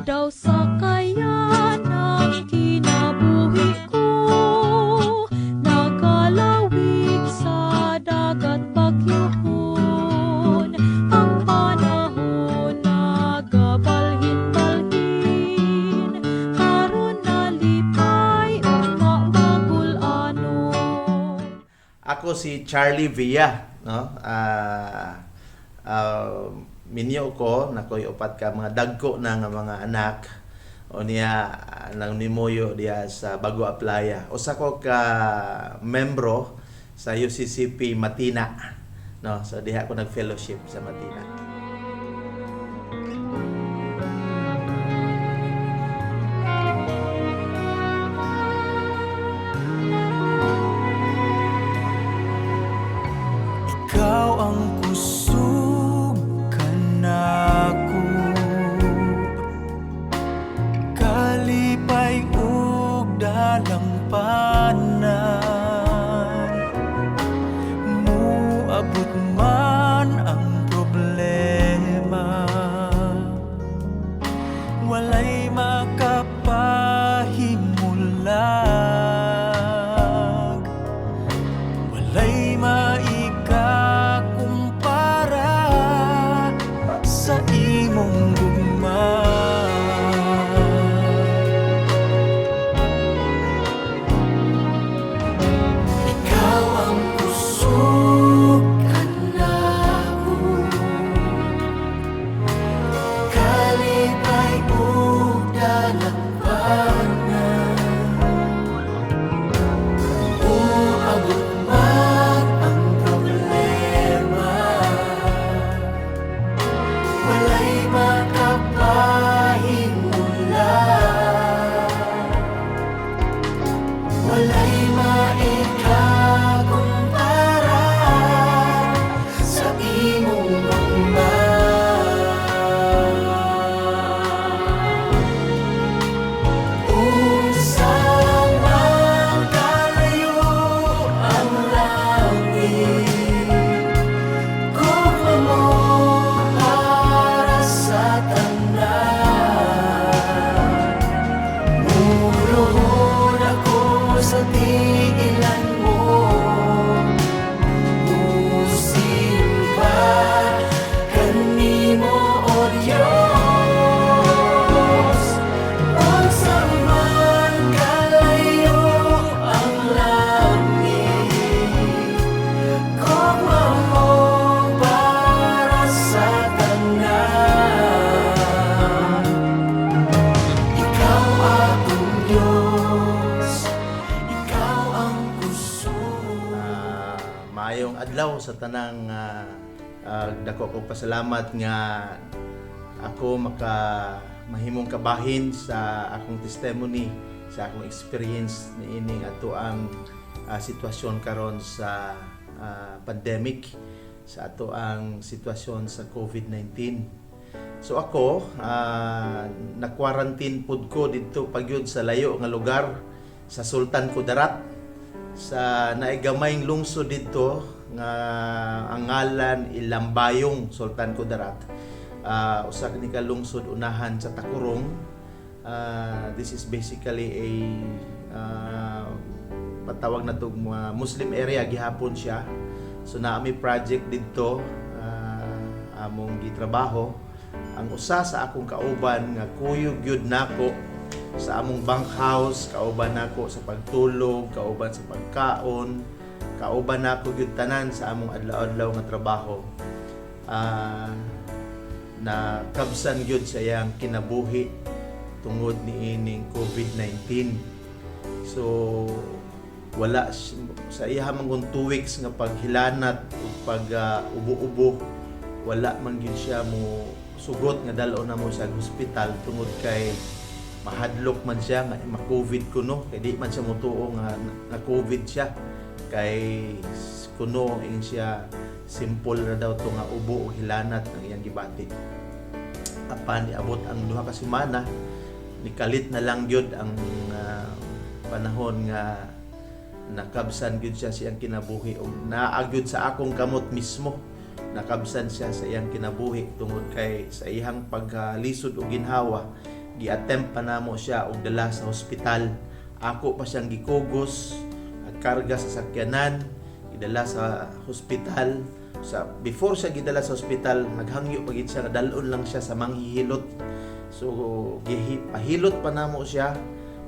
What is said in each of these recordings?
Daw sa kaya ng kinabuhi ko, nagalawig sa dagat bagyuhon. Ang panahon nagabalhin-balhin, karon nalipay ug magul-anon. Ako si Charlie Villa, no? Minyo ko, nakoy upat ka mga dagko na nga mga anak. O niya nang nimuyo diya sa Bago Aplaya. Usa ko ka membro sa UCCP Matina, no? So diha ko nag-fellowship sa Matina. Ikaw ang kusog kanako, kalipay ug dalangpanan. Muabot man ang problema, walay makapahimulag, walay maikakumpara sa imong gugma. Ikaw ang kusog kanako, kalipay ug dalangpanan. Muabot man ang problema, walay makapahimulag, walay maikakumpara sa imong gugma. Unsa man kalayo ang langit, gugma mo para sa tanan. Muluhod ako sa tiilan mo, musimba kanimo, O Diyos. Unsa man kalayo ang langit, gugma mo para sa tanan. Ikaw akong Diyos, Ikaw ang kusog. Maayong adlaw sa tanang dako kong pasalamat nga ako maka mahimong kabahin sa akong testimony, sa akong experience niining ato ang sitwasyon karon sa pandemic, sa ato ang sitwasyon sa COVID-19. So ako, na-quarantine pud ko didto pagyud sa layo nga lugar sa Sultan Kudarat, sa naigamayng lungsod didto nga ang ngalan Ilambayong, Sultan Kudarat. Usa ni ka lungsod unahan sa Tacurong. This is basically a patawag na tog mga Muslim area gihapon siya. So naa mi project didto among gitrabaho. Ang usa sa akong kauban nga kuyog gyud nako sa among bunk house, kauban nako sa pagtulog, kauban sa pagkaon, kauban nako gyud tanan sa among adlaw-adlaw nga trabaho. Na kabsan gyud sa iyang kinabuhi tungod niining COVID-19. So wala sa iya man kung 2 weeks nga paghilanat ug pag ubo-ubo, wala man gyud siya mo sugot nga dal-on namo sa hospital tungod kay mahadlok man siya nga ma-COVID kuno, kay di man siya motuo nga na COVID siya, kay kuno ingon siya simple ra daw to nga ubo o hilanat ang iyang gibati. Apan niabot ang 2 ka semana, nikalit na lang gyud ang panahon nga nakabsan gyud siya siyang kinabuhi ug naa gyud sa akong kamot mismo. Nakabsan siya sa iyang kinabuhi tungod kay sa iyang pagkalisod og ginhawa, gi-attempt pa namo siya og dala sa hospital. Ako pa siyang gikugos at karga sa sakyanan, gidala sa hospital. Sa before siya gidala sa hospital, naghangyo pa gid siya nga dalon lang siya sa manghihilot. So pahilot pa namo siya.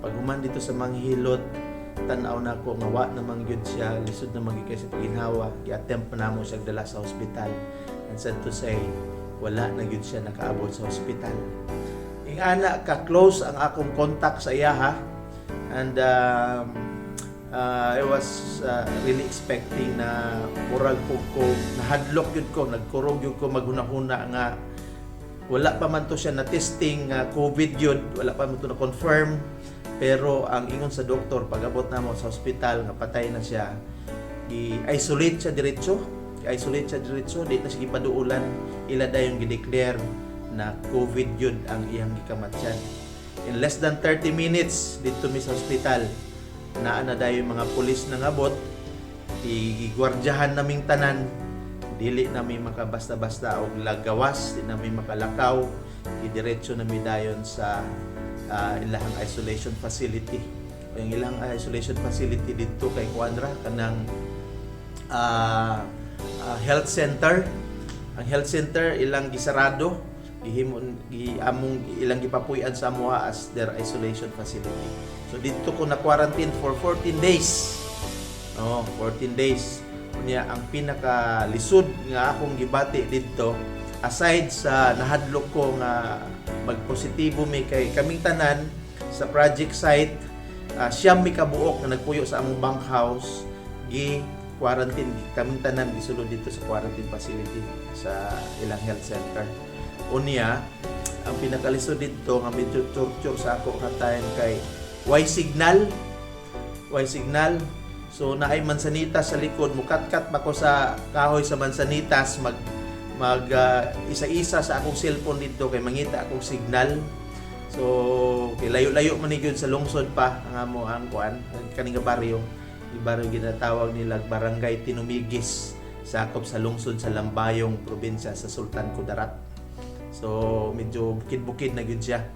Pag human dito sa manghihilot, tan-aw nako nga wa naman gyud siya, lisod naman gyud kay sa paginhawa. Gi-attempt pa namo siya dala sa hospital, and sad to say, wala na gyud siya nakaabot sa hospital. Ingana ka close ang akong contact sa iya ha. And I was really expecting na murag ko ko nahadlok gyud ko, nagkurog gyud ko maghuna-huna nga wala pa man to siya na testing nga COVID yun, wala pa man to na confirm. Pero ang ingon sa doktor pag-abot namo sa hospital nga patay na siya. Gi-isolate siya diretso, i-isolate siya diretso, di na siya gipaduulan. Ila dayon gi-declare na COVID yun ang iyang gikamatyan. In less than 30 minutes dito mi sa hospital, naa na dayon mga pulis na ngabot, gigwardyahan naming tanan. Dili nami makabasta-basta og lagawas, di nami makalakaw. Gidiretso nami dayon sa ilahang isolation facility. Ang ilang isolation facility dito kay kuan ra, kanang health center. Ang health center ilang gisarado, gihimo gi among ilang gipapuy-an sa amoa as their isolation facility. So dito ko na quarantine for 14 days. Oh, 14 days. Unya, ang pinaka lisod nga akong gibati didto, aside sa nahadlok ko nga magpositibo mi, kay kaming tanan sa project site, 9 mi kabuok nga nagpuyo sa among bunkhouse, gi quarantine kaming tanan, gisulod dito sa quarantine facility sa ilang health center. Unya, ang pinakalisod dito nga medyo torture sa ako nga time kay way signal, way signal. So naay mansanitas sa likod, mukatkat pa ko sa kahoy sa mansanitas, mag mag isa-isa sa akong cellphone dito kay mangita akong signal. So kay layo-layo man ni gyud, sa lungsod pa ang amo ang kuan, ang kaning nga baryo. Di baryo ginatawag nila Barangay Tinumigis, sakop sa lungsod sa Lambayong, probinsya sa Sultan Kudarat. So medyo bukid-bukid na gyud siya.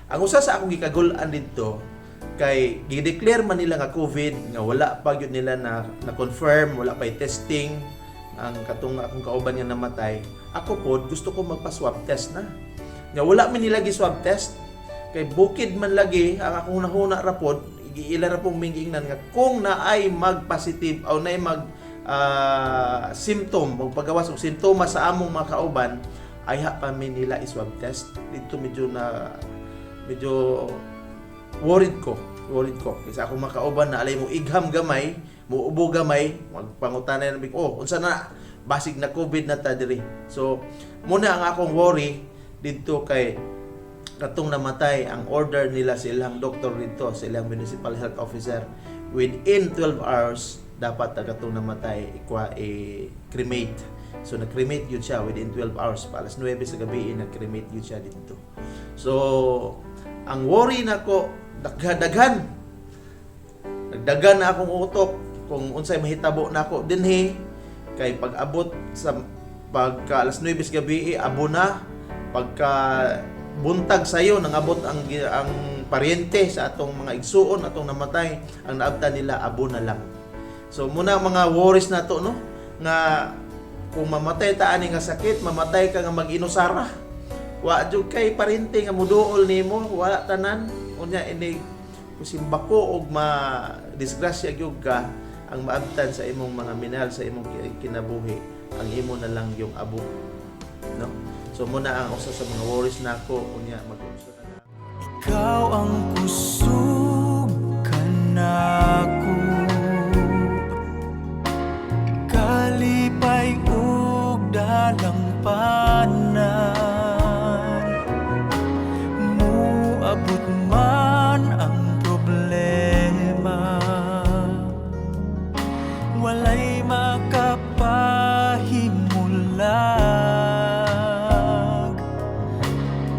Ang usa sa akong gikagul-an didto kay gi-declare man nila nga COVID nga wala pa gyud nila na na confirm, wala pa testing ang katong akong kauban nga namatay. Ako pod gusto ko magpa-swab test na. Nga wala man nila gi-swab test kay bukid man lagi. Ang akong nahuna ra pod, giila ra pong mingingnan nga kung naay mag-positive o naay mag symptom, magpagawas og simptomas sa among mga kauban, ayha pa mi nila i-swab test dito. Medyo na medyo worried ko, worried ko kasi akong mga kauban na alay mo igham gamay, mo ubo gamay, magpangutana na, "Oh, unsa na? Basig na COVID na ta diri." So muna ang akong worry didto kay katong namatay, ang order nila sa ilang doktor dito, sa ilang municipal health officer, within 12 hours dapat ang katong namatay ikwa i-cremate. So na-cremate yun siya within 12 hours pa, alas 9 sa gabi nag-cremate yun siya dito. So ang worry nako daghan, nagdagan na akong utok kung unsay mahitabo nako dinhi kay pag abot sa pagka alas 9 sa gabi, abo na. Pagka buntag sayo nangabot ang paryente sa atong mga igsuon atong namatay, ang naabtan nila abo na lang. So muna ang mga worries nato, no, nga kung mamatay ta ani nga sakit, mamatay ka nga mag-inusara, wa jud kay paryente nga muduol nimo, wala tanan. Unya ini kusimbako og ma disgrasya gyud ka, ang maabtan sa imong mga minahal sa imong kinabuhi ang imo na lang yung abo, no? So muna ang usa sa mga worries nako. Unya mag-unsa na lang. Ikaw ang kusog kanako, kalipay ug dalampanan. Muabot man ang problema, walay makapahimulag.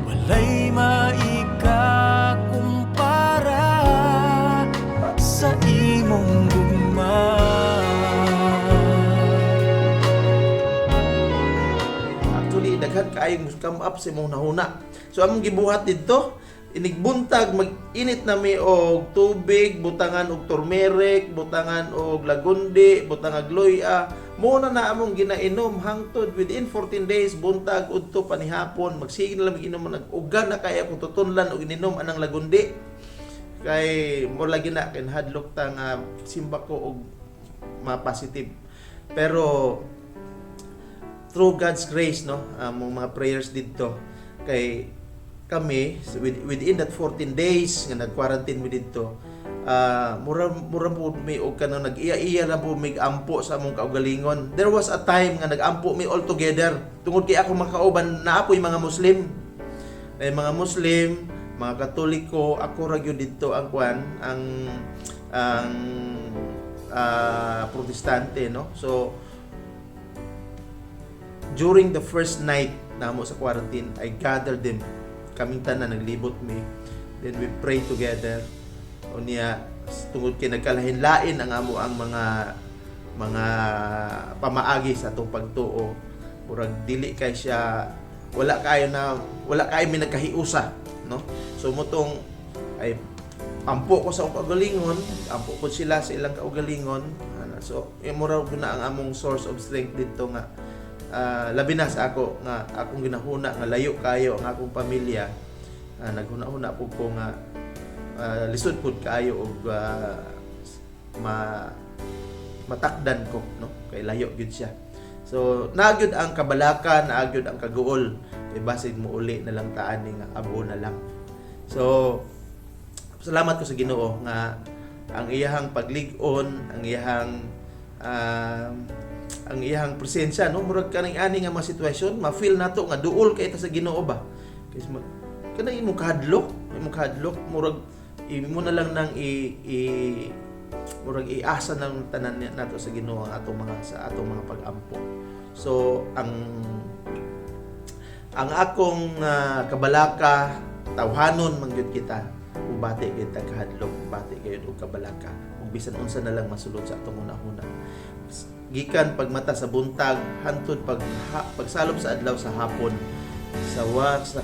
Walay maikakumpara sa imong gugma. Daghan kaayong come up sa imong nahuna. So among gibuhat didto, inigbuntag mag-init na mi og tubig, butangan og turmeric, butangan og lagundi, butangan og luya. Mo na na among ginainom hangtod within 14 days, buntag udto panihapon, magsige na lang mag-inom. Nag-uga na kaya kung tutunlan og ininom anang lagundi. Kay mo lagi na kay nahadlok ta nga simba ko og ma-positive. Pero through God's grace, no, among mga prayers didto, kay kami within that 14 days nga nag-quarantine mi didto, mura mura po mi og kanang nag-iya-iya lang po mig ampo sa among kaugalingon. There was a time nga nag-ampo mi all together tungod kay ako makauban naa po'y mga Muslim, ay mga Muslim, mga Katoliko. Ako ra gyud didto ang kwan, ang Protestante, no? So during the first night namo sa quarantine, I gathered them. Kaming tanan naglibot mi. Then we pray together. Unya tungod kay nagkalahin-lain ang amo ang mga pamaagi sa atong pagtuo. Murag dili kay siya, wala kayo na wala kayo mi nagkahiusa, no? So motong ay ampo ko sa akong kaugalingon, ampo ko sila sa ilang kaugalingon. Ana, so mura na ang among source of strength dito nga labi na sa ako nga akong ginahuna nga layo kayo ang akong pamilya. Naghuna-huna pud ko nga lisod pud kaayo og ma matakdan ko, no, kay layo gyud siya. So naa gyud ang kabalaka, naa gyud ang kaguol, kay basig mo uli na lang taan ni nga abo na lang. So salamat ko sa Ginoo nga ang iyahang paglig-on, ang iyahang presensya, no? Murag kaning ani nga mga sitwasyon, ma-feel nato nga duol kay ta sa Ginoo ba, kay kanang imong kahadlok, murag imo na lang nang i murag iasa ng tanan nato sa Ginoo ang atong mga sa atong mga pag-ampo. So ang akong kabalaka, tawhanon man gyud kita, ubati gyud ta kahadlok, ubati gyud og kabalaka ug bisan unsa na lang masulod sa atong hunahuna gikan pagmata sa buntag hantod pagsalop sa adlaw sa hapon, sa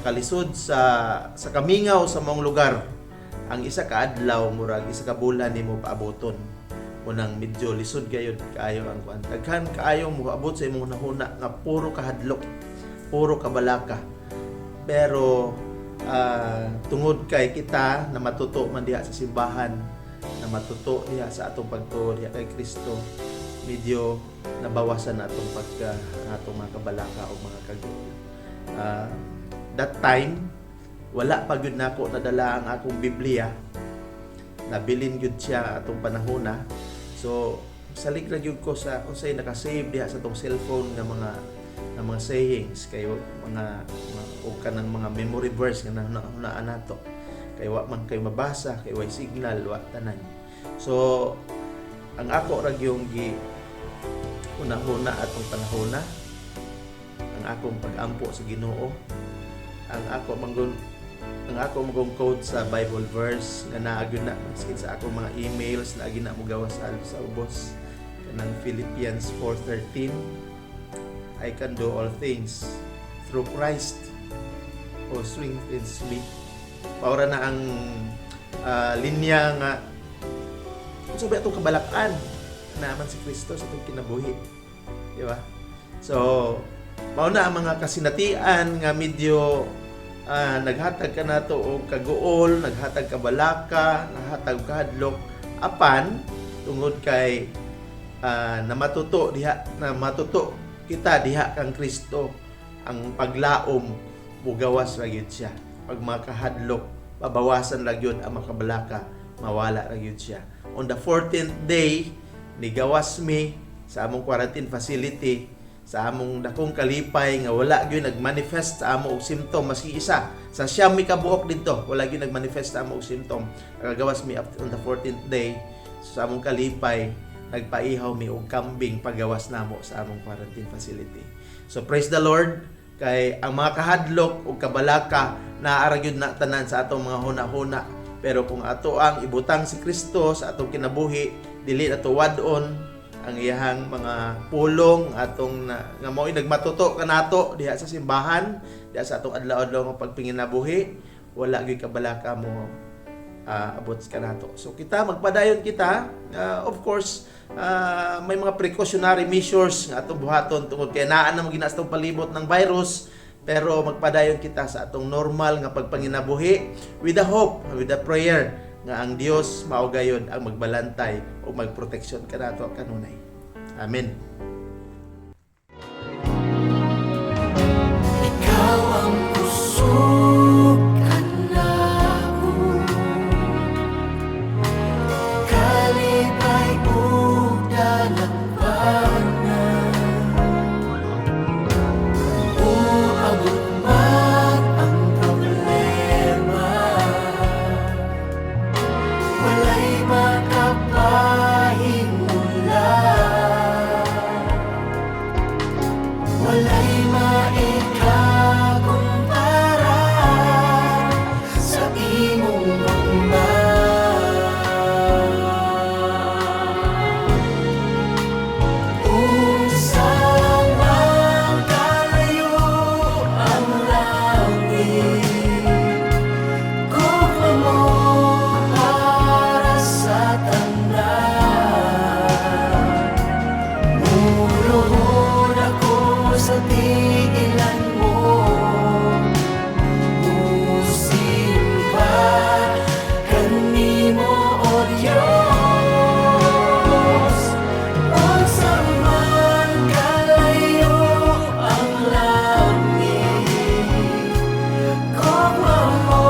kalisod sa kamingaw sa maong lugar. Ang isa ka adlaw murag isa ka bulan nimo paaboton. Unang medyo lisod gayud kaayo ang kuan. Daghan kaayo moabot sa imong hunahuna nga puro kahadlok, puro kabalaka. Pero tungod kay kita na matuto man diha sa simbahan, na matuto diha sa atong pagtuo diha kay Kristo, medyo nabawasan na atong pagka ang atong mga kabalaka o mga kaguol. That time wala pa gyud nako nadala ang akong Biblia. Nabilin gyud siya atong panahona. So salig ra gyud ko sa unsay naka-save diha sa atong cellphone nga mga sayings, kay mga og kanang mga memory verse nga nahunaan nato, kay wa man kay mabasa kay way signal, wa tanan. So ang ako ra gyung gi una-una atong panahona, ang akong pag-ampo sa Ginoo, ang ako manggong quote sa Bible verse nga naa gyud na maski sa akong mga emails na na mo gawas sa ubos, kanang Philippians 4:13, "I can do all things through Christ who strengthens me." Paura na ang linya nga unsa ba atong kabalakan naman si Kristo sa atong kinabuhi, di ba? So mao na ang mga kasinatian nga medyo naghatag ka nato og kaguol, naghatag ka balaka, naghatag kahadlok, apan tungod kay namatuto diha, na matuto kita diha kang Kristo, ang paglaom mugawas ra gyud siya. Pag makahadlok, pabawasan ra gyud ang makabalaka, mawala ra gyud siya. On the 14th day nigawas mi sa among quarantine facility, sa among dakong kalipay nga wala gyud nagmanifest sa amo og symptom maski isa. Sa 9 mi kabuok didto, wala gyud nagmanifest sa amo og symptom. Nakagawas mi up on the 14th day. So, sa among kalipay, nagpaihaw mi og kambing pagawas namo sa among quarantine facility. So praise the Lord kay ang mga kahadlok ug kabalaka naa ra gyud na tanan sa atong mga huna-huna. Pero kung ato ang ibutang si Kristo sa atong kinabuhi, dili nato wad-on. Ang iyahang mga pulong atong na, nga mao'y nagmatuto kanato diha sa simbahan, diha sa atong adlaw-adlaw nga pagpanginabuhi, wala gyud kabalaka mo abot kanato. So kita magpadayon kita, of course, may mga precautionary measures nga atong buhaton tungod kay naa na mo atong palibot ng virus, pero magpadayon kita sa atong normal nga pagpanginabuhi with the hope, with the prayer nga ang Dios mao gayon ang magbalantay o magproteksyon kanato kanunay. Amen. Ikaw ang kusog kanako, kalipay ug dalagbanan. Uabot man ang problema, walay makapahimula, walay maikakumpara sa imong gugma. Unsa man kalayo ang langit, gugma mo para sa tanan. Muluhod ako sa tiilan mo, musimba kanimo, O Diyos. Unsa man kalayo ang langit, gugma mo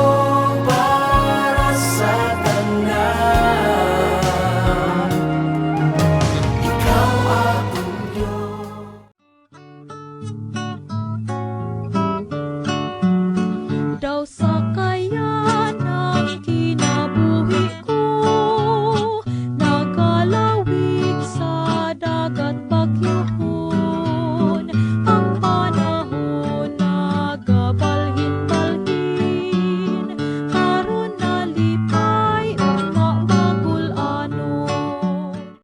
para sa tanan. Ikaw akong Diyos. Daw sa